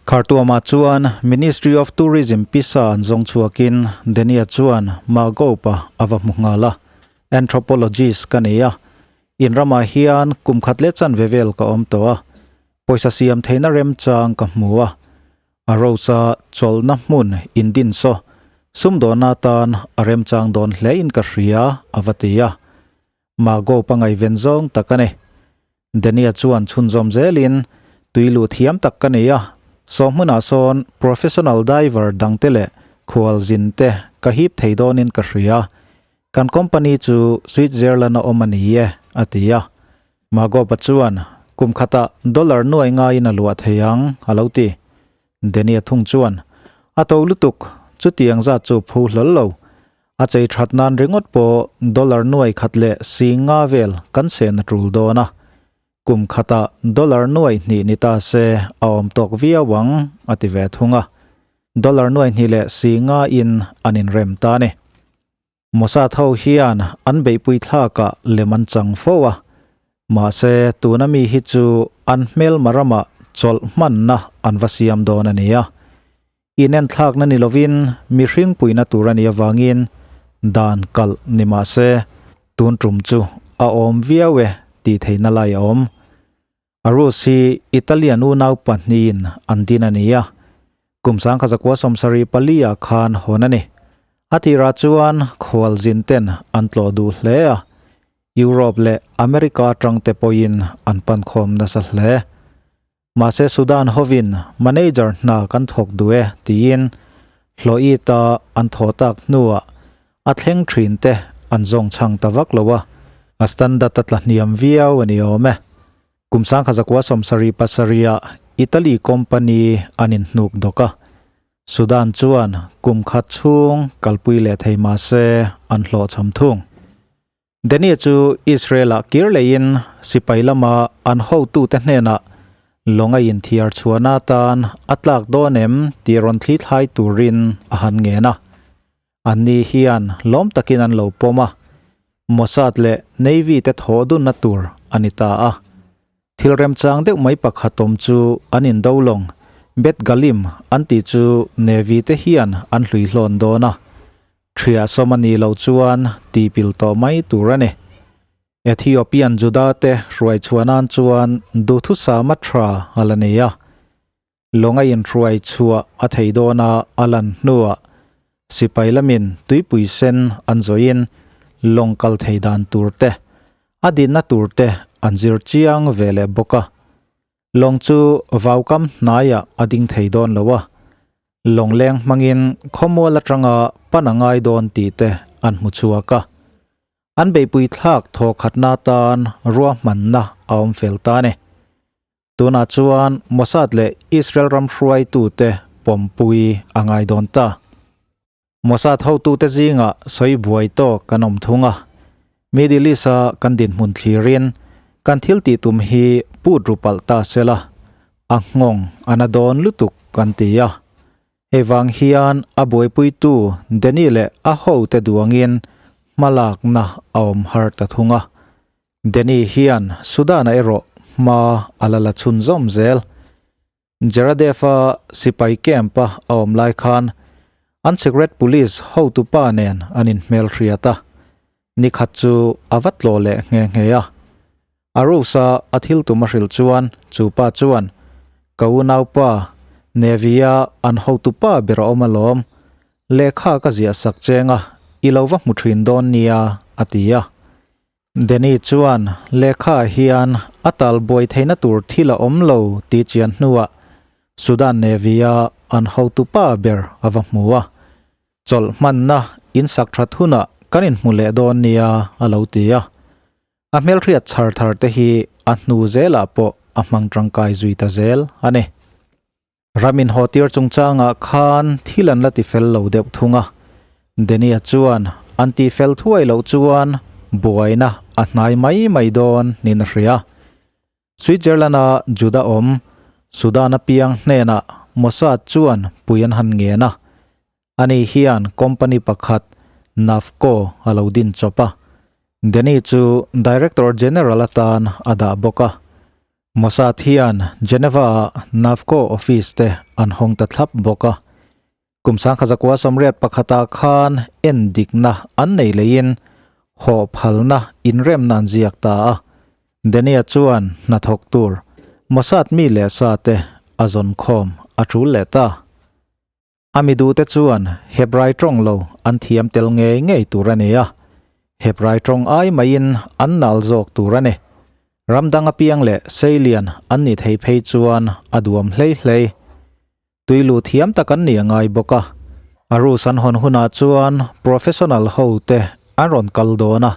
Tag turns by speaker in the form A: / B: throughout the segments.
A: Khartoum-ah chuan Ministry of Tourism pisa an zawng chhuakin Denia chuan Magopa a va hmu nghal a, Anthropologist ka nei a, in ramah hian kum khat leh chanve vel ka awm tawh a, pawisa siam theihna remchang ka hmu a, a Rose-a chawlhna hmun in din saw sumdawn atan a remchang dawn hlein ka hria a va ti a, Magopa ngaihven zawng tak a ni. Dania chuan chhunzawm zelin, Tui luh thiam tak ka nei a, saw hmunah sawn professional diver dangte leh khualzin te ka hip thei dawnin ka hria. Kan company chu Switzerland a awm a ni e, a ti a. Magopa chuan, Kum khatah dollar nuai ngaiin a luah thei ang, a lo ti. Dania thung chuan, A to lutuk, chutiang zat chu phu hlawl lo. A chei that nan ringawt pawh dollar nuai khat leh si nga vel kan sen a tul dawn a. Kum khatah dollar nuai hnih ni ta se a awm tawk viau ang, a ti ve thung a. Dollar nuai hnih leh si nga in an inrem ta a ni. Mossad ho hian an beihpui thlakah lem an chang fo a. Mahse tuna mi hi chu an hmelma ramah chawlh hmanna an va siam dawn a ni a. Inenthlakna ni lovin mihring puihna tur a nih avangin dan kalh ni mah se tun tum chu a awm viau e tih theihna lai a awm. Arus hi Italian unau pahnihin an din a ni a, kum 1974 ah khan hawn a ni. A tirah chuan khualzin ten an tlawh duh hle a, Europe leh America atang te pawhin an pankhawm nasa hle. Mahse Sudan hovin manager hna kan thawk duh e tiin hlawh ta an thaw tak hnuah a thleng thin te an zawng chhang ta vak lo a, a standard a tla hniam viau a ni awm e. Kum 1977 ah Italy company an inhnuk dawk a, Sudan chuan kum khat chhung kalpui leh thei mahse an hlawhchham thung. Daniel chu Israel-ah kir leiin sipai lama an hotute hnenah lawng a inthiar chhuahna atan a tlak dawn em tih rawn thli thlai turin a han ngen a. Anni hian lawm takin an lo pawm a, Mossad leh Navy te thawh dunna tur a ni ta a. Thil remchang deuh mai pakhat awm chu an indo lawng, Bet Galim an tih chu Navy te hian an hlui hlawn dawn a. Thriah sawm a nih loh chuan tihpil tawh mai tur a ni. Ethiopian Juda te hruai chhuah nan chuan duhthusam a tha a la nei a. Lawng a inhruai chhuah a thei dawn a a lan hnuah sipai lamin tuipui sen an zawiin lawng kal thei dan tur te, a dinna tur te an zir chiang ve leh bawk a. Lawng chu vaukam hnaiah a ding thei dawn lo a, lawng leng hmangin khawmual atanga pan a ngai dawn tih te an hmu chhuak a. An beihpui thlak thaw khatna atan ruahmanna a awm fel ta a ni. Tunah chuan Mossad leh Israel ram hruaitute pawmpui a ngai dawn ta. Mossad hotute zingah sawi buai tawk kan awm thung a, Middle East-a kan dinhmun thlirin kan thil tih tum hi put ru palh ta sela, a nghawng a na dawn lutuk kan ti a. Hei vang hian a buaipuitu Danny leh a hote duangin hmalakna a awm har ta thung a. Danny hian Sudan-a erawh hma a la la chhunzawm zel. Jeradev-a sipai camp-a a awm lai khan an secret police hotupa nen an inhmel hriat a, ni khat chu a va tlawh leh nghe nghe a. Arus-a a thil tum a hrilh chuan chu pa chuan, Ka unaupa, Navy-a an hotupa ber a awm alawm, lehkha ka ziah sak cheng a, i lo va hmu thin dawn nia, a ti a. Danny chuan lehkhaah hian a tal buai theihna tur thil a awm lo tih chian hnuah Sudan Navy-a an hotupa ber a va hmu a. Chawlh hmanna in sak that hunah kan inhmu leh dawn nia a lo ti a. A hmelhriat chhar thar te hi a hnu zelah pawh a hmang tangkai zui ta zel a ni. Ram inhawhtir chungchangah khan thil an la tifel lo deuh thung a, Danny-a chuan an tihfel thuai loh chuan buaina a hnai mai mai dawn niin a hria. Switzerland-a Juda awm, Sudan-a piang hnenah Mossad chuan pui an han ngen a, ani hian company pakhat Navco a lo din chawp a, Danny chu Director General atan a dah bawk a. Mossad hian Geneva-ah Navco office te an hawng ta thlap bawk a. Kum 1981-ah khan en dikna an nei leiin haw phalna inremna an ziak ta a. Dania chuan hnathawk tur Mossad mi leh sa te a zawn khawm a tul leh ta. A mi duhte chuan Hebrai tawng lo an thiam tel ngei ngei tur a ni a, Hebrai tawng ai maiin an nal zawk tur a ni. Ram dang apiang leh seilian an nih thei phei chuan a duam hlei hlei. Tuilu thiam tak an ni a ngai bawk a. A rus an hawn hunah chuan professional ho te an rawn kal dawn a,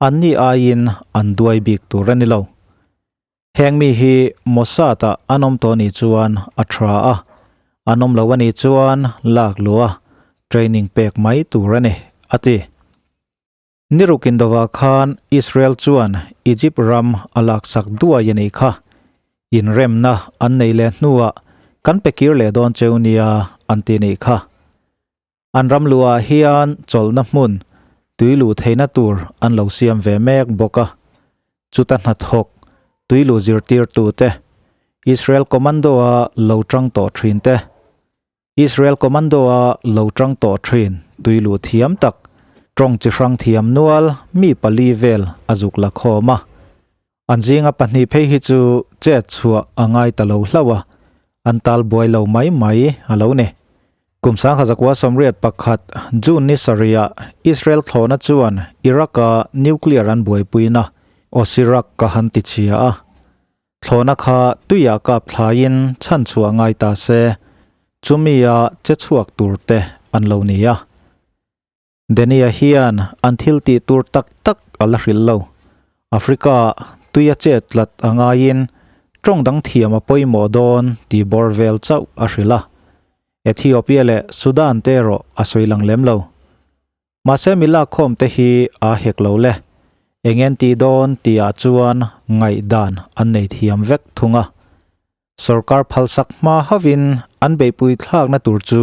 A: an ni aiin an duai bik tur a ni lo. Heng mi hi Mossad-ah an awm tawh nih chuan a tha a, an awm lo a nih chuan lak luh a, training pek mai tur a ni, a ti. Niruk indovah khan Israel chuan Egypt ram a laksak duai a nih kha. Inremna an nei leh hnuah kan pe kir leh dawn cheu nia an ti nih kha. An ram luhah hian chawlhna hmun tui luh theihna tur an lo siam ve mek bawk a. Chuta hnathawk tui luh zirtirtute, Israel Commando-a lo tang tawh thin te, Israel Commando-a lo tang tawh thin tui luh thiam tak, tawng chi hrang thiam nual mi pali vel a zuk la khawm a. An zinga pahnih phei hi chu chet chhuah a ngai ta lo hlauh a, an tal buai lo mai mai a lo ni. Kum 1981 June ni sarihah Israel thlawhna chuan Iraq-a nuclear an buaipuina Osirak ka han ti chhia a. Thlawhna kha tuiah kap thlaiin chhan chhuah ngai ta se, chumia che chhuak tur te an lo ni a. Denia hian an thil tih tur tak tak a la hrilh lo. Africa-ah tui a chet tlat a ngaiin tawng dang thiam a pawimawh dawn tih bawr vel chauh a hrilh a. Ethiopia leh Sudan te erawh a sawi lang lem lo. Mahse mi lakkhawm te hi aa hek lo le. Eng en tih dawn tihah chuan ngaihdan an nei thiam vek thung a. Sorkar phalsak hma hovin an beihpui thlakna tur chu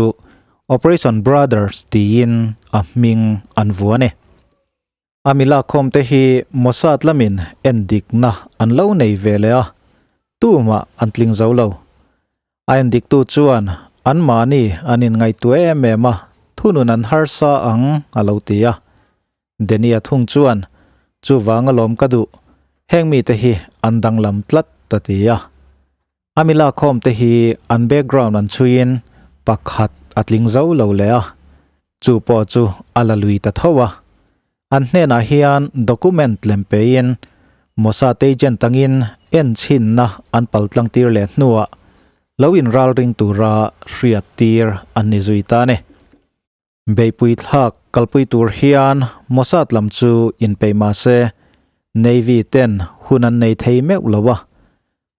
A: Operation Brothers tiin a hming an vuah a ni. A mi lakkhawmte hi Mossad lamin endikna an lo nei ve leh a, tumah an tling zo lo. A endiktu chuan anmahni an inngaihtuah em em a, thunun an harsa ang a lo ti a. Denia thung chuan, Chuvang alawm ka duh, heng mite hi an danglam tlat ta ti a. A mi lakkhawm te hi an background an chhuiin pakhat a tling zo lo leh a, chu pawh chu a la lui ta tho a. An hnenah hian document lem pein Mossad agent angin enchhinna an paltlang tir leh hnuah lo inralring tura hriat tir an ni zui ta a ni. Beihpui thlak kalpui tur hian Mossad lam chu inpeih mah se, Navy ten hun an nei thei meuh lo a.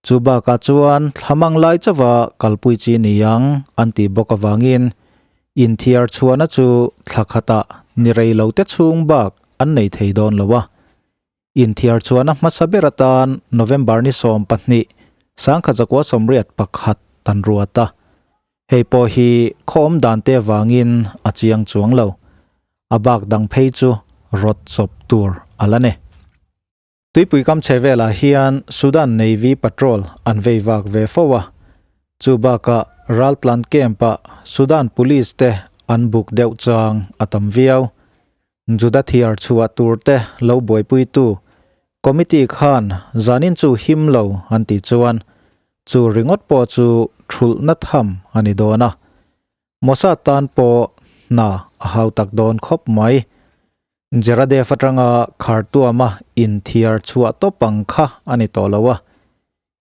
A: Chu bakah chuan thlamang lai chauha kalpui chi ni ang an tih bawk avangin inthiar chhuahna chu thla khatah ni rei lo te chhung bak an nei thei dawn lo a. Inthiar chuan a hmasa ber atan November ni 12, 1981 an ruat a. Hei pawh hi khaw awm dan te avangin a chiang chuang lo. A bak dang phei chu rawt chawp tur a la ni. Tuipui kam chhe velah hian Sudan Navy patrol an vei vak ve fo a. Chu bakah Raltlan camp-ah Sudan Police te an buk deuh chang a tam viau. Juda thiar chhuah tur te lo buaipuitu committee khan zanin chu him lo an tih chuan chu ringawt pawh chu thulhna tham a ni dawn a. Mossad tan pawh hna a hau tak dawn khawp mai. Jeradev atanga Khartoum-a inthiar chhuah tawp ang kha a ni tawh lo a,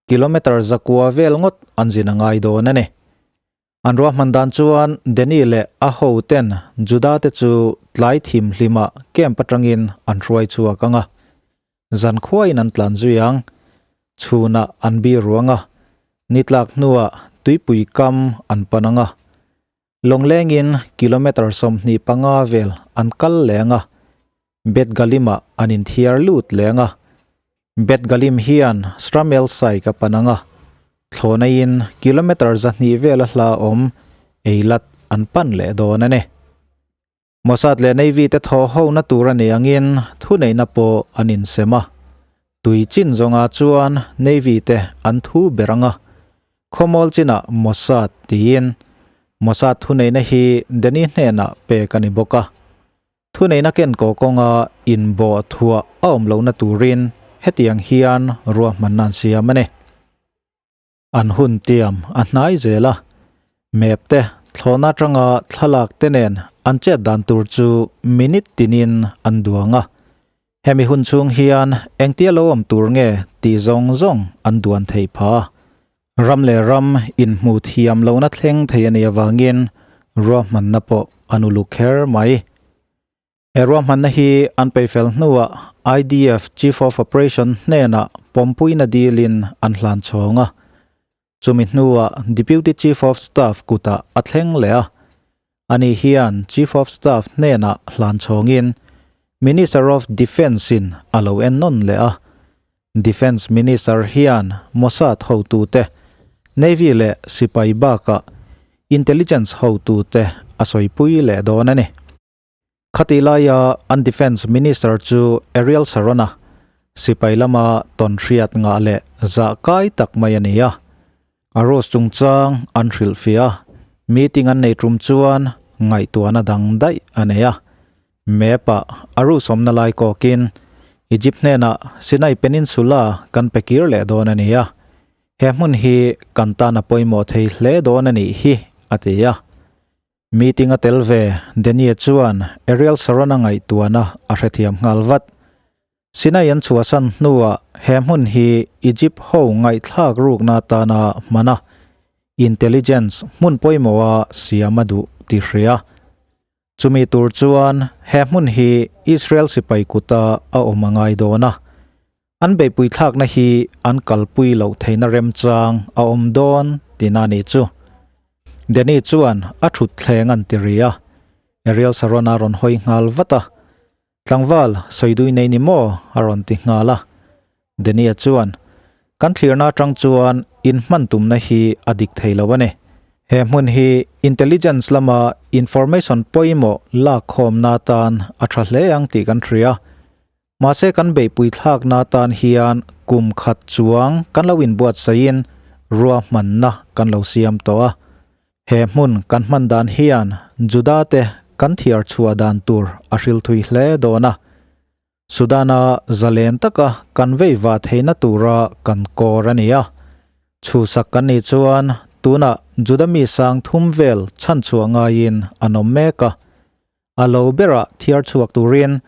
A: kilometre zakua vel ngawt an zin a ngai dawn a ni. An ruahman dan chuan Danny leh a hoten Juda te chu tlai thim hlimah camp atangin an hruai chhuak ang a. Zan khuain an tlan zui ang. Chhunah an bi ruang a, ni tlak hnuah tuipui kam an pan ang a. Lawnglengin kilometre 25 vel an kal leh ang a, Bet Galim-ah an inthiar lut leh ang a. Bet Galim hian Sharm El Sheikh a pan ang a, thlawhnaiin kilometre 200 vel a hla awm Eilat an pan leh dawn a ni. Mossad leh Navy te thaw hona tur a ni angin thuneihna pawh an insem a. Tui chin zawnga chuan Navy te an thu ber ang a, khawmawl chinah Mossad tiin Mossad thuneihna hi Danny hnenah pek a ni bawk a. Thuneihna ken kaw kawnga inbawh thuah a awm lohna turin hetiang hian ruahmanna an siam a ni. An hun tiam a hnai zel a, map te thlawhna atanga thlalak te nen an chet dan tur chu minute tinin an duang a. Hemi hun chhung hian engtia lo awm tur nge tih zawng zawng an duan thei pha a. Ram leh ram inhmuh thiam lohna thleng thei a nih avangin ruahmanna pawh an uluk kher mai. He ruahmanna hi an peifel hnuah IDF Chief of Operation hnenah pawmpuina dilin an hlan chhawng a. Chumi hnuah Deputy Chief of Staff kutah a thleng leh a. Ani hian Chief of Staff hnenah hlan chhawngin Minister of Defence-in a lo en nawn leh a. Defence Minister hian Mossad hotute, Navy leh sipai bakah Intelligence hotute a sawipui leh dawn a ni. Khatih laia an Defence Minister chu Ariel Sharon-a sipai lama tawn hriat ngah leh zah kai tak mai a ni a. A rose chungchang an hrilhfiah a, meeting an nei tum chuan ngaihtuahna dang daih a nei a. Map-ah a rose awmna lai kawkin Egypt hnenah Sinai Peninsula kan pe kir leh dawn a ni a, he hmun hi kan tan a pawimawh thei hle dawn a nih hi, a ti a. Meeting a tel ve, Denie chuan Ariel Sharon-a ngaihtuahna a hrethiam nghal vat. Sinai an chhuahsan hnuah he hmun hi Egypt ho ngaihthlak rukna atana hman a, intelligence hmun pawimawha siam a duh ti hria. Chumi tur chuan he hmun hi Israel sipai kuta a awm a ngai dawn a, an beihpui thlakna hi an kalpui loh theihna remchang a awm dawn tihna a nih chu. Danny chuan a thut thleng an ti ri a, Ariel Sharon a rawn hawi nghal vat a. Tlangval, sawidui nei ni maw? a rawn ti nghal a. Danny-a chuan, Kan thlirna atang chuan in hman tumna hi a dik thei lo a ni. He hmun hi intelligence lama information pawimawh lakkhawmna atan a tha hle ang tih kan hria. Mahse kan beihpui thlakna atan hian kum khat chuang kan lo inbuatsaihin ruahmanna kan lo siam tawh a. He hmun kan hman dan hian Juda te kan thiar chhuah dan tur a hril thui hle dawn a. Sudan-a zalen taka kan vei va theihna tura kan kawr a ni a. Chhuhsak kan nih chuan tunah Juda mi sang thum vel chhanchhuah ngaiin an awm mek a. A lo berah thiar chhuak turin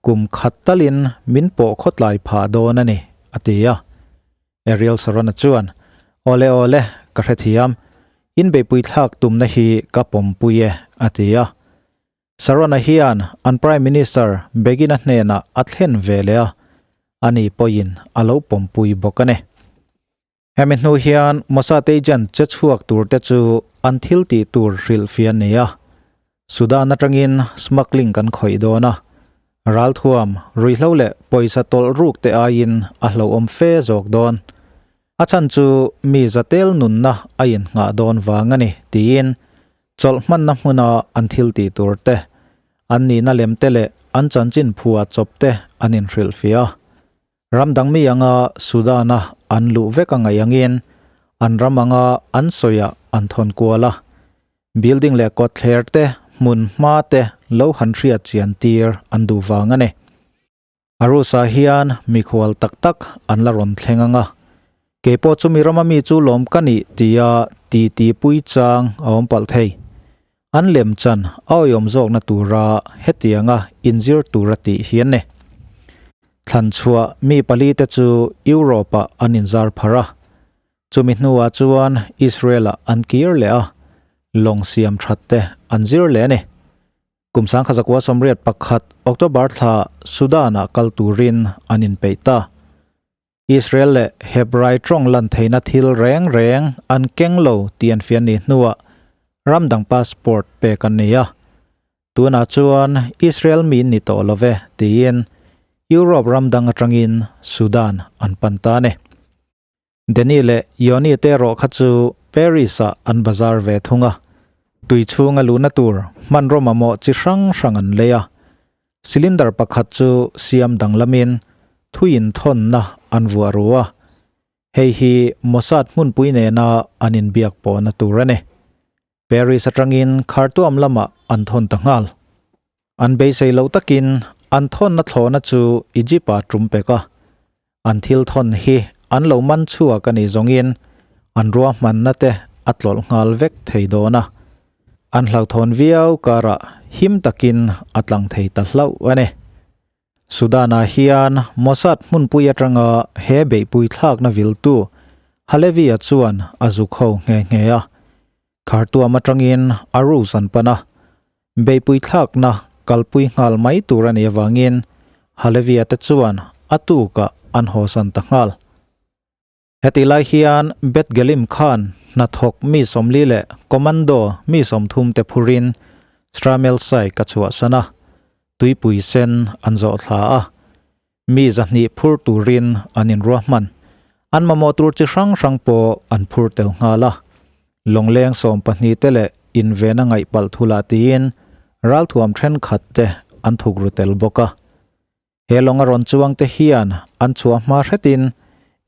A: kum khat talin min pawh khawtlai phah dawn a ni, a ti a. Ariel Sharon-a chuan, Awle awle, ka hrethiam. In beihpui thlak tumna hi ka pawmpui e, a ti a. Sharon-a hian an Prime Minister Begin-a hnenah a thlen ve leh a, ani pawhin a lo pawmpui bawk a ni. Hemi hnu hian Mossad agent che chhuak tur te chu an thil tih tur hrilhfiah a ni a. Sudan atangin smuggling kan khawih dawn a, ralthuam, ruihhlo leh pawisa tawlh ruk te aiin a hlauhawm fe zawk dawn. A chhan chu mi zatel nunna a innghah dawn vang a ni tiin chawlh hmanna hmuna an thil tih tur te, an nihna lem te leh an chanchin phua chawp te an inhrilhfiah a. Ram dang mi anga Sudan-a an luh vek a ngaih angin an ram anga an sawiah an thawn kual a. Building leh kawtthler te, hmun hma te lo han hriat chian tir an duh vang a ni. Arus-ah hian mikhual tak tak an la rawn thleng ang a. Keipawh chumi rama mi chu lawm ka nih tia titi pui chang a awm palh thei. An lemchan a awihawm zawkna tura hetianga inzir tura tih hi an ni. Thlanchhuah mi palite chu Europe-ah an inzar phar a, chumi hnuah chuan Israel-ah an kir leh a, lawng siam that te an zir leh a ni. Kum 1981 October thla Sudan-ah kal turin an inpeih ta. Israel leh Hebrai tawng lan theihna thil reng reng an keng lo tih an fian ni hnuah ram dang passport pek an ni a. Tunah chuan Israel mi ni tawh lo ve tiin Europe ram dang atangin Sudan an pan ta a ni. Danny leh Yoni te erawh kha chu Paris-ah an bazar ve thung a. Tui chhunga luhna tur hmanraw mamawh chi hrang hrang an lei a. Cylinder pakhat chu siam danglamin thuin thawnna an vuah ru a, hei hi Mossad hmunpui nena an inbiak pawhna tur a ni. Paris atangin Khartoum lamah an thawn ta nghal. An beisei loh takin an thawnna thlawhna chu Egypt-ah tum pek a, an thil thawn hi an lo man chhuak a nih zawngin an ruahmanna te a tlawlh nghal vek thei dawn a. An hlauhthawn viau karah him takin a tlang thei ta hlauh a ni. Sudan-ah hian Mossad hmunpui atanga he beihpui thlakna viltu Halevi-a chuan a zuk ho nghe nghe a. Khartoum atangin Arous an pan a, beihpui thlakna kalpui nghal mai tur a nih avangin Halevi-a te chuan a tukah an hawsan ta nghal. Heti lai hian Bet Gelim khan hnathawk mi 40 leh commando mi 30 te phurin Sharm El Sheikh a chhuahsan a, tuipui sen an zawh thla a, mi 200 phur turin an inruahman. An mamawh tur chi hrang hrang pawh an phur tel nghal a, lawngleng 12 te leh invena ngaih palh thulah tiin ralthuam thenkhat te an thuk ru tel bawk a. He lawng a rawn chuang te hian an chhuah hma hretin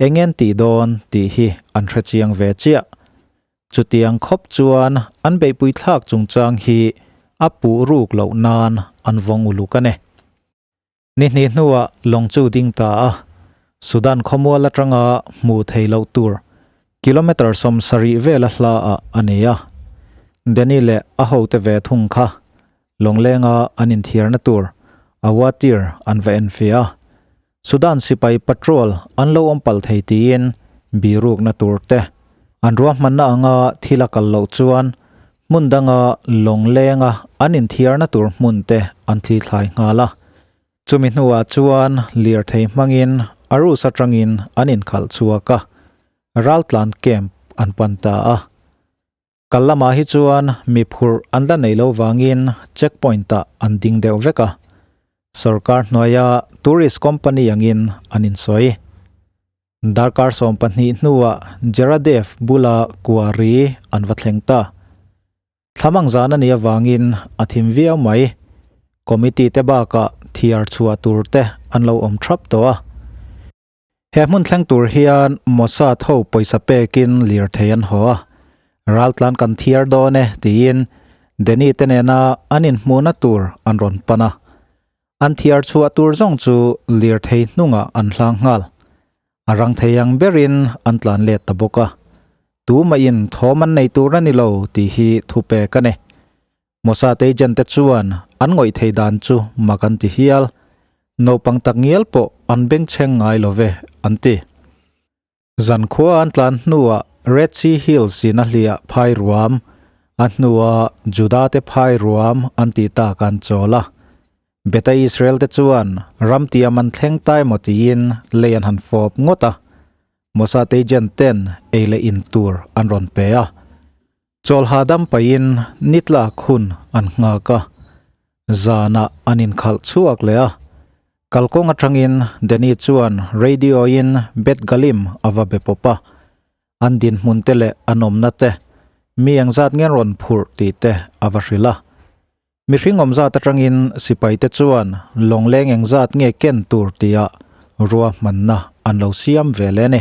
A: eng en tih dawn tih hi an hre chiang ve chiah. Chutiang khawp chuan an beihpui thlak chungchang hi a puh ruk loh nan an vawng uluk a ni. Ni hnih hnuah lawng chu ding ta a, Sudan khawmual atanga hmuh theih loh tur kilometre 70 vela hla ah a nei a. Danny leh a hote ve thung kha lawnglenga an inthiarna tur Awatir an va en fe a, Sudan sipai patrol an lo awm palh thei tiin birukna tur te an ruahmanna anga thil a kal loh chuan hmun danga lawnglenga an inthiarna tur hmun te an thli thlai nghal a. Chumi hnuah chuan lirthei hmangin Arus atangin an inkhalh chhuak a, raltlan camp an pan ta a. Kal lamah hi chuan mi phurh an la nei lo vangin checkpoint ah an ding deuh vek a, sorkar hnuaia tourist company angin an insawi. Darkar 12 hnuah Jeradev bula Kuari an va thleng ta. Thlamang zan a nih avangin a thim viau mai. Committee te bakah thiar chhuah tur te an lo awm thap tawh a. He hmun thleng tur hian Mossad ho pawisa pekin lirthei an haw a, raltlan kan thiar dawn e tiin Danny te nena an inhmuhna tur an rawn pan a. An thiar chhuah tur zawng chu lirthei hnungah an hlang nghal. A rang thei ang berin an tlan let ta bawk a. Tumahin thawm an nei tur a ni lo tih hi thu pek a ni. Mossad agent te chuan an ngawih thei dan chu mak an ti hial. Naupang tak ngial pawh an bengchheng ngai lo ve, an ti. Zankhua an tlan hnuah Red Sea Hills in a hliah phai ruam, a hnuah Juda te phai ruam an tih tak an chawl a. Beta Israel te chuan ram tiam an thleng tai maw tiin lei an han fawp ngawt a. Mossad agent ten ei leh in tur an rawn pe a. Chawl hahdam pahin ni tlak hun an nghak a, zanah an inkhalh chhuak leh a. Kalkawng atangin Danny chuan radio in Bet Galim a va be pawp a, an dinhmun te leh an awmna te, mi engzat nge an rawn phurh tih te a va hrilh a. Mihring awmzat atangin sipai te chuan lawngleng engzat nge ken tur tihah ruahmanna an lo siam ve leh a ni.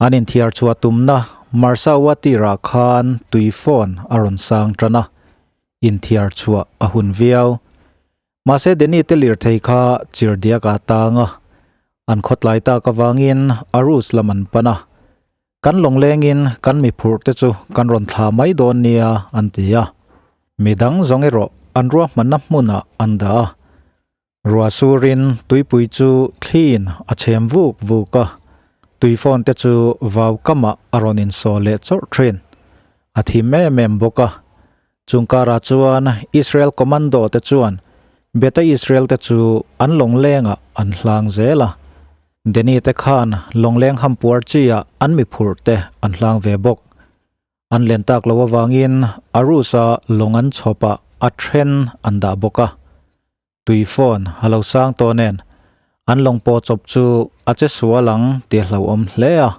A: An inthiar chhuah tumna Marsaua tirah khan tui phone a rawn sang tan a, inthiar chhuah a hun viau. Mahse Danny te lirthei kha chirdiak a tang a, an khawtlai tak avangin Arus lam an pan a. Kan lawnglengin kan mi phurh te chu kan rawn thla mai dawn nia an ti a. Midang zawng erawh an ruahmanna hmunah an dah a. Ruah surin tuipui chu thliin a chhem vuk vuk a, tui phone te chu vau kamah a rawn insaw leh chawrh thin. A thim em em bawk a. Chung karah chuan Israel commando te chuan Beta Israel te chu an lawnglengah an hlang zel a. Danny te khan lawngleng hampuar chi ah an mi phurh te an hlang ve bawk. An len tak lo avangin Arus-a lawng an chhawpah a then an dah bawk a. Tui phone a lo sang tawh nen an lawng pawh chawp chu a che sual ang tih a hlauhawm hle a.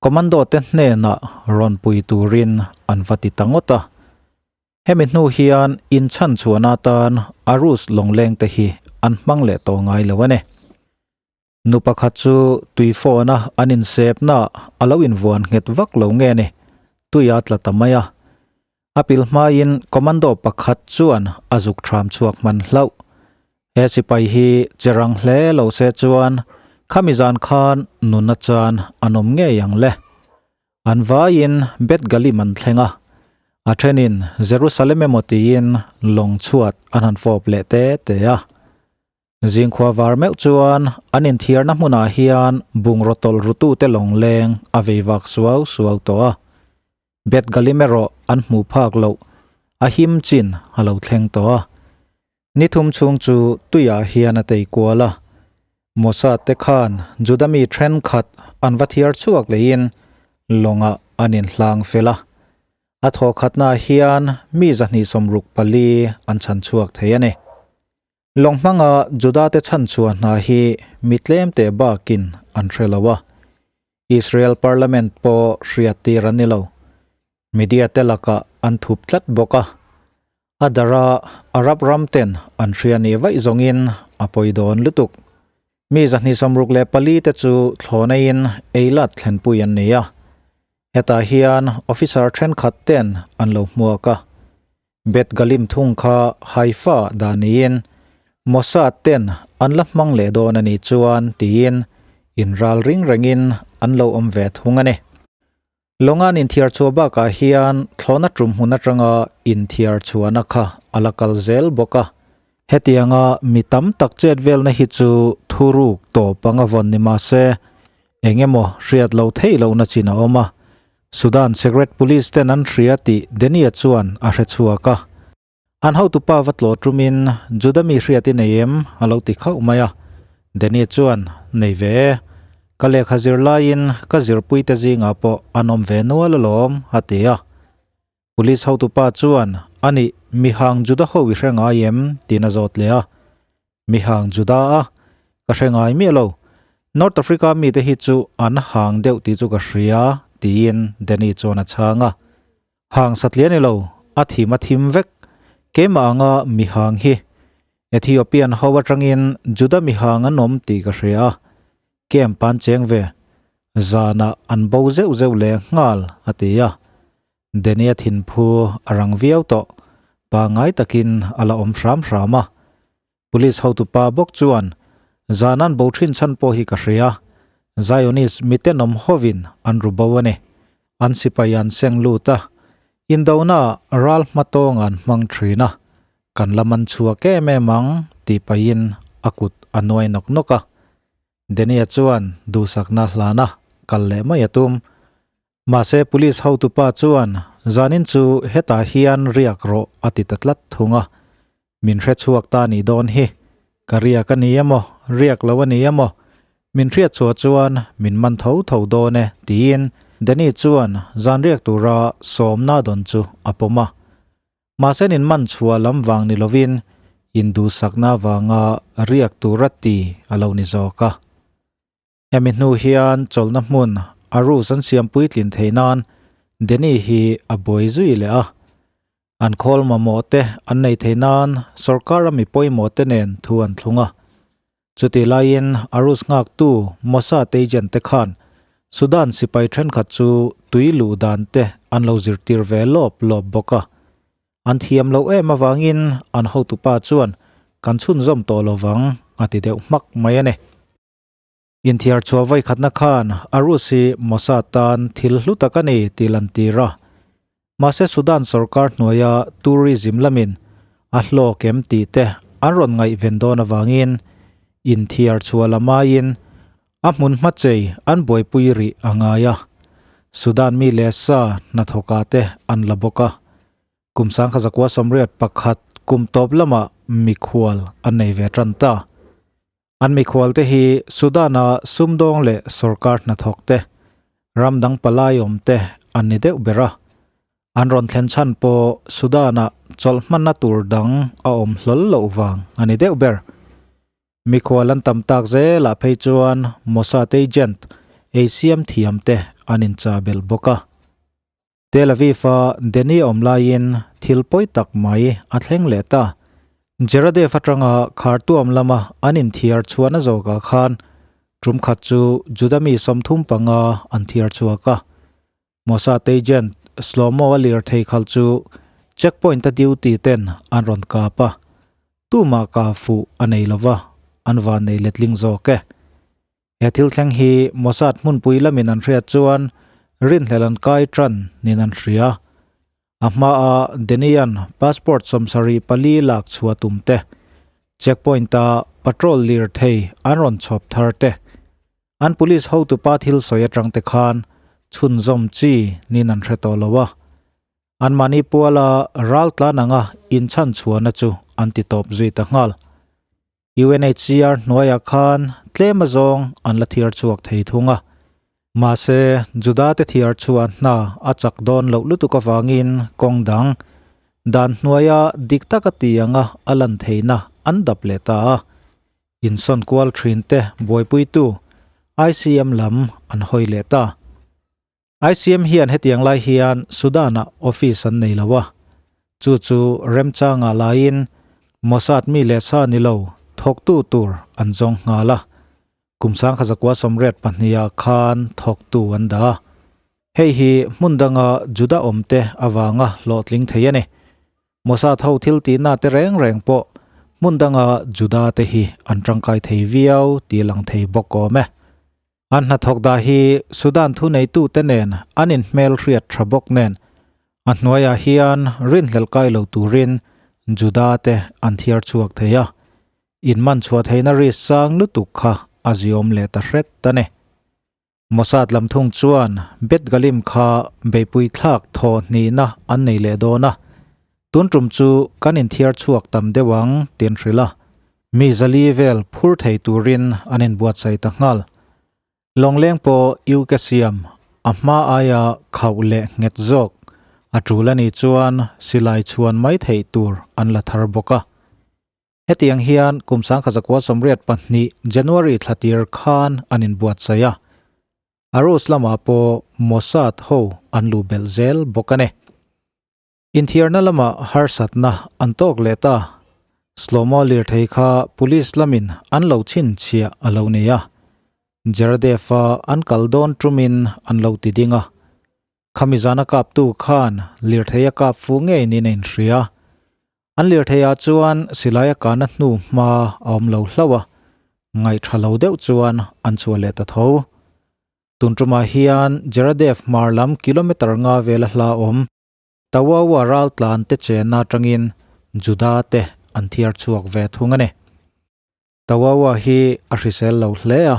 A: Commando te hnenah rawn pui turin an va ti ta ngawt a. Hemi hnu hian inchhan chhuahna atan Arus lawngleng te hi an hmang leh tawh ngai lo a ni. Nu pakhat chu tui phone a an insepna a lo invuan nghet vak lo nge ni, tui a tla ta mai a. A pil hmain commando pakhat chuan a zuk thram chhuak hman hlauh. He sipai hi che rang hle lo se chuan khami zan khan nuna chan an awm ngei ang le. An vaiin Beth Galim an thleng a, a thenin Jerusalem emaw tiin lawng chhuat an han fawp leh te te a. Zingkhua var meuh chuan an inthiarna hmunah hian bungraw tawlh rutute lawng leng a vei vak suau suau tawh a. Beth Galim erawh an hmuh phak loh a him chin a lo thleng tawh a. Ni thum chhung chu tuiah hian a tei kual a. Mossad te khan Juda mi thenkhat an va thiar chhuak leiin lawngah an inhlang fel a. A thawkhatnaah hian mi 264 an chhan chhuak thei a ni. Lawng hmanga Juda-te chhanchhuah hna hi mi tlem teh bakin an hre lo a, Israel Parliament pawh hriattir an ni lo. Media te lakah an thup tlat bawk a, a dara Arab ram ten an hria ni vaih zawngin a pawi dawn lutuk. Mi 264 te chu thlawhnaiin Eilat thlenpui an ni a, hetah hian officer thenkhat ten an lo hmuak a. Beth Galim thung kha Haifa dah niin Mossad ten an la hmang leh dawn a nih chuan tiin inral ring rengin an lo awm ve thung a ni. Lawngan inthiar chhuah bakah hian thlawhna tum hmun atanga inthiar chhuahna kha a la kal zel bawk a. Hetianga mi tam tak chet velna hi chu thuruk tawp anga vawn ni mah se eng emaw hriat loh theih lohna chin a awm a. Sudan Secret Police ten an hria tih Denia chuan a hre chhuak a. An hotupa va tlawh tumin Juda mi hriat i nei em? a lo ti khauh mai a. Denia chuan, Nei ve e. Ka lehkha zir laiin ka zirpuite zingah pawh an awm ve nual alawm, a ti a. Police hotupa chuan, Anih, mihang Juda ho i hre ngai em? tiin a zawt leh a. Mihang Juda a, ka hre ngai miah lo. North Africa mite hi chu an hang deuh tih chu ka hria, tiin Danny chuan a chhang a. Hang satliah ni lo, a thim a thim vek. Keimah anga mihang hi Ethiopian ho atangin Juda mihang an awm tih ka hria a, camp an cheng ve. Zanah an bo zeuh zeuh leh nghal, a ti a. Danny-a thinphu a rang viau tawh, pangngai takin a la awm hram hram a. Police hotupa bawk chuan, Zan an bo thin chhan pawh hi ka hria, Zionist mitenawm hovin an ru bo a ni. An sipai an seng lut a, indona ral hmatawng an hmang thin a, kan la man chhuak em em ang tih pahin a kut a nuai nawk nawk a. Danny-a chuan duhsakna hlana kal leh mai a tum. Mahse police hotupa chuan zanin chu hetah hian riak rawh a ti ta tlat thung a, min hre chhuak ta nih dawn hi, ka riak a ni emaw, riak lo a ni emaw, min hriat chhuah chuan min man tho tho dawn e tiin Danny chuan zan riak tura sawmna dawn chu a pawm a. Mahse in man chhuah lam vang ni lovin induhsakna vanga riak tura ti a lo ni zawk a. Hemi hnu hian chawlhna hmun a rules an siam puitlin theih nan Danny hi a buai zui leh a. An khawl mamawh te an nei theih nan sorkar a mi pawimawh te nen thu an thlung a. Chutih laiin a rules nghaktu Mossad agent te khan Sudan sipai thenkhat chu tui luh dan te an lo zirtir ve lawp lawp bawk a. An thiam loh em avangin an hotupa chuan kan chhunzawm tawh lovang a ti deuh hmak mai a ni. Inthiar chhuah vawi khatna khan Arus hi Mossad tan thil hlu tak a ni tih lantir a. Mahse Sudan sorkar hnuaia tourism lamin a hlawk em tih te an rawn ngaihven dawn avangin inthiar chhuah lam aiin a hmun hmachei an buaipui rih a ngai a. Sudan mi leh sa hnathawkah te an la bawk a. Kum 1981 kum tawp lamah mikhual an nei ve tan ta. An mikhualte hi Sudan-a sumdawng leh sorkar hnathawkte, ram dang palai awmte an ni deuh ber a. An rawn thlen chhan pawh Sudan-ah chawlh hmanna tur dang a awm hlawl loh vang a ni deuh ber. Mikhual an tam tak zelah phei chuan Mossad agent, ei siam thiamte an incha belh bawk a. Tel Aviv-a Danny awm laiin thil pawi tak mai a thleng leh ta. Jeradev atanga Khartoum lama an inthiar chhuahna zawkah khan Tum khat chu Juda mi 35 an thiar chhuak a. Mossad agent Shlomo-a lirthei khalh chu checkpoint-a duty ten an rawn kap a, tumah kah fuh a nei lova, an vannei letling zawk e. He thil thleng hi Mossad hmunpui lamin an hriat chuan rinhlelh an kai tan nin an hria. A hmaa Denian passport 74 lak chhuah tum te, checkpoint-a patrol lirthei an rawn chhawp thar te, an police hotupa thil sawi atang te khan chhunzawm chi nin an hre tawh lo a. Anmahni puala ral tlan anga inchhan chhuahna chu an ti tawp zui ta nghal. UNHCR hnuaiah khan tlem azawng an la thiar chhuak thei thung a. Mahse, Juda te thiar chhuah hna a chak dawn loh lutuk avangin kawng dang, dan hnuaia dik taka ti anga a lan theihna an dap leh ta a. Insawn kual thin te buaipuitu ICM lam an hawi leh ta. ICM hian hetiang lai hian Sudan-ah office an nei lo a, chu chu remchangah laiin Mossad mi leh sa ni lo thawktu tur an zawng nghal a, kum 1982 ah khan thawktu an dah a. Hei hi hmun danga Juda awmte avanga hlawhtling thei a ni. Mossad ho thil tihna te reng reng pawh hmun danga Juda te hi an tangkai thei viau tih lang thei bawk awm e. An hnathawk dah hi Sudan thuneitute nen an inhmel hriat tha bawk nen, a hnuaiah hian rinhlelh kai lo turin Juda te an thiar chhuak thei a, inman chhuah theihna risk sang lutuk kha a ziawm leh ta hret a ni. Mossad lam thung chuan Bet Galim kha beihpui thlak thaw hnihna an nei leh dawn a, tun tum chu kan inthiar chhuak tam deuh ang tiin hrilh a. Mi zali vel phur thei turin an inbuatsaih ta nghal. Lawngleng pawh UK siam a hma aia khauh leh nghet zawk a tul a nih chuan silai chhuan mai theih tur an la thar bawk a. Hetiang hian kum 1982 January thla tir khan an inbuatsaih a. Arus lamah pawh Mossad ho an luh belh zel bawk a ni. Inthiarna lamah harsatna an tawk leh ta. Slomo lirthei kha police lamin an lo chhinchhiah a lo ni a. Jeradev-a an kal dawn tumin an lo ti ding a. Khami zana kaptu khan lirthei a kap fu ngei niin a inhria. An lirtheiah chuan silai a kana hnu hma a awm lo hlauh a, ngaihṭha lo deuh chuan an chhuah leh ta tho. Tun tumah hian Jeradev hmar lam kilometer nga vela hla awm Tawawa ral tlan te chenna atangin Juda te an thiar chhuak ve thung a ni. Tawawa hi a hrisel lo hle a,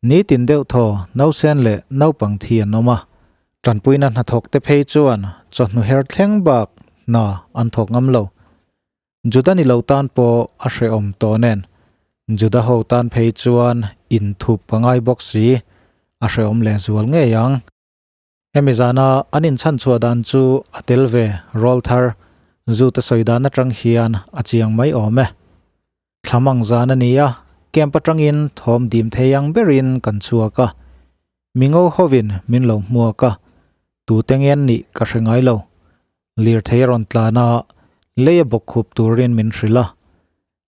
A: nitin deuh thaw nausen leh naupang thi an awm a. Tanpuina hnathawk te phei chuan chawhnu her thleng bak hna an thawk ngam lo. Juda ni lo tan pawh a hrehawm tawh nen, Juda ho tan phei chuan inthup a ngai bawk si, a hrehawm lehzual ngei ang. Hemi zana an inchhan chhuah dan chu a tel ve rawl thar, zu te sawi dan atang hian a chiang mai awm e. Thlamang zan a ni a, camp atangin thawm dim thei ang berin kan chhuak a, Mingo hovin min lo hmuak a, tute nge an nih ka hre ngai lo. Lirthei a rawn tlan a, lei a bawk khup turin min hrilh a.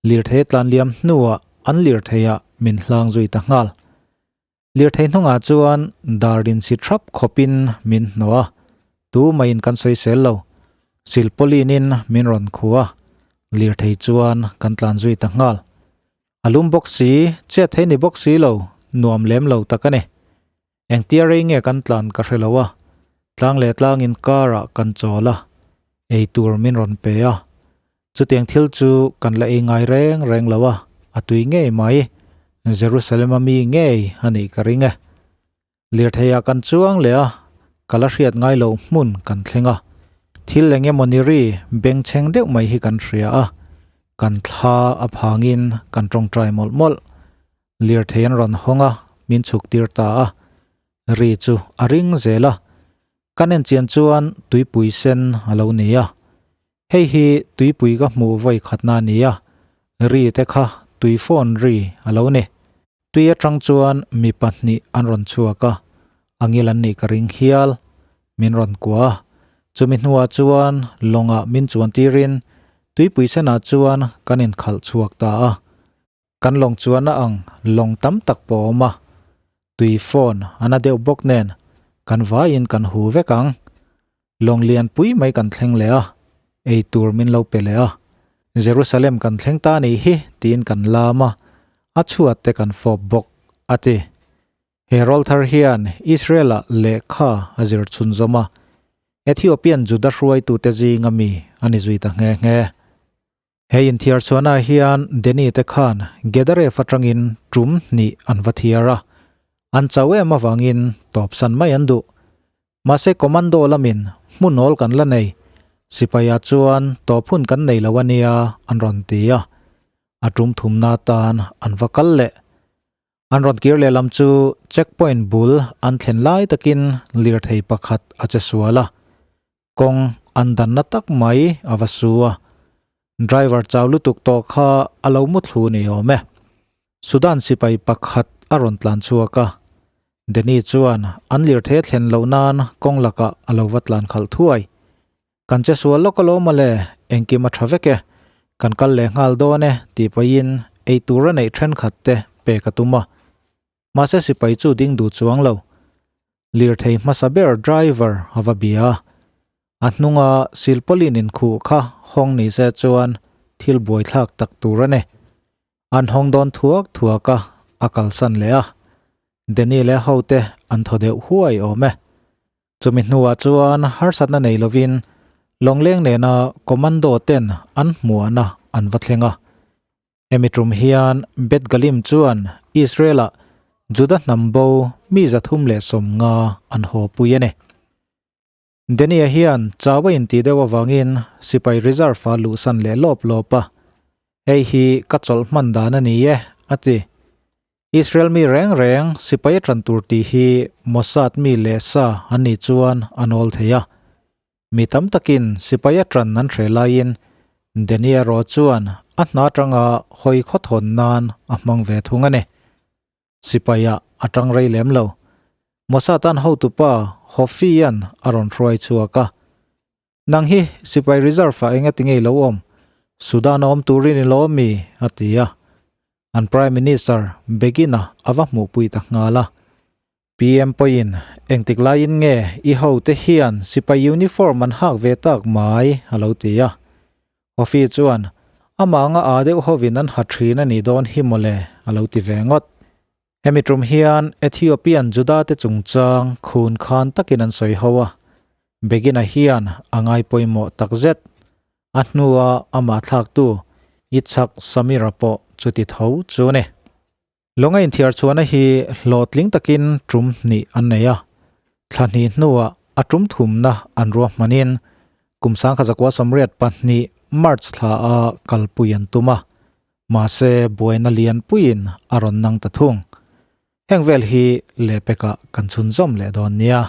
A: Lirthei a tlan liam hnuah an lirtheiah min hlang zui ta nghal. Lirthei hnungah chuan dar insi thrap khawpin min hnawh a, tu maiin kan sawisel lo. Silpauline-in min rawn khuh a, lirthei chuan kan tlan zui ta nghal. A lum bawk si, chet thei ni bawk si lo, nuam lem lo tak a ni. Engtia rei nge kan tlan ka hre lo a, tlang leh tlang inkarah kan chawl a, ei tur min rawn pe a. Chutiang thil chu kan la ei ngai reng reng lo a, a tui ngei mai, Jerusalem-a mi ngei a nih ka ring e. Lirtheiah kan chuang leh a, ka la hriat ngai loh hmun kan thleng a. Thil eng emaw ni ri bengchheng deuh mai hi kan hria a, kan thla a phangin kan tawngtai mawlh mawlh. Lirthei an rawn hawng a, min chhuk tir ta a. Ri chu a ring zel a, kan enchian chuan tuipui sen a lo ni a. Hei hi tuipui ka hmuh vawi khatna a ni a, ri te kha tui phone ri a lo ni. Tui atang chuan mi pahnih an rawn chhuak a, a ngil an nih ka ring hial. Min rawn kuah a, chumi hnuah chuan lawngah min chuan tirin tuipui senah chuan kan inkhalh chhuak ta a. Kan lawng chuan a ang lawng tam tak pawh a awm a. Tui fawn a na deuh bawk nen kan vaiin kan hu vek ang. Lawng lian pui mai kan thleng leh a, ei tur min lo pe leh a. Jerusalem kan thleng ta nih hi tiin kan lam a, a chhuat te kan fawp bawk, a ti. He rawlthar hian Israel-ah lehkha a zir chhunzawm a, Ethiopian Juda hruaitute zinga mi a ni zui ta nghe nghe. He inthiar chhuanah hian Denny te khan Gedaref atangin tum hnih an va thiar a, an chau em avangin tawpsan mai an duh. Mahse commando lamin hmun awl kan la nei, sipaia chuan tawp hun kan nei lo a nia an rawn ti a, a tum thumna atan an va kal leh. An rawn kir lehlam chu checkpoint bul an thlen lai takin lirthei pakhat a che sual a, Kawng an danna tak mai a va su a, driver chau lutuk tawh kha a lo mu thlu ni awm e. Sudan sipai pakhat a rawn tlan chhuak a, Danny chuan an lirthei a thlen loh nan kawng lakah a lo va tlan khalh thuai. Kan che sual lawk alawm mawle, engkim a tha vek e, kan kal leh nghal dawn e tih pahin eitur a neih thenkhat te pek a tum a. Mahse sipai chu ding duh chuang lo. Lirthei hmasa ber driver a va bia a, a hnunga silpawlin inkhuh kha hawng ni se chuan thil buaithlak tak tur a ni. An hawng dawn thuak thuak a, a kalsan leh a. Danny leh hote an thaw deuh huai awm e. Chumi hnuah chuan harsatna nei lovin lawngleng nena commando ten an hmuahna an va thleng a. Hemi tum hian Bet Galim chuan Israel-ah Juda hnam bo mi 350 an haw pui a ni. Denia hian chau a intih deuh avangin sipai reserve-a luhsan leh lawp lawp a, Hei hi ka chawlh hman dan a ni e, a ti. Israel mi reng reng sipai a tan tur tih hi Mossad mi leh sa an nih chuan a nawl thei a. Mi tam takin sipai a tan an hre laiin Danny erawh chuan a hna atanga hawi khawthawn nan a hmang ve thung a ni. Sipaiah a tang rei lem lo. Mossad an hotupa Hofi-a'n a rawn hruai chhuak a. Nang hi sipai reserve-ah enga ti ngei lo awm? Sudan a awm turin i lo awm mi? a ti a. An Prime Minister Begin-a a va hmuhpui ta nghal a. PM pawhin engtik laiin nge i hote hian sipai uniform an hak ve tak mai a lo ti a. Hofi chuan amah anga aa deuh hovin an ha thin a nih dawn hi mawle a lo ti ve ngawt. Hemi tum hian Ethiopian Juda te chungchang khun khan takin an sawi ho a, Begin-a hian a ngai pawimawh takzet. A hnua amah thlaktu Yitzhak Samir-a pawh chuti tho chu a ni. Lawnga inthiar chhuahna hi hlawhtling takin tum hnih an nei a, thla hnih hnuah a tum thumna an ruahmanin kum 1982 March thla a kalpui an tum a, mahse buaina lianpuiin a rawn nang ta thung. Heng vel hi lehpekah kan chhunzawm leh dawn nia.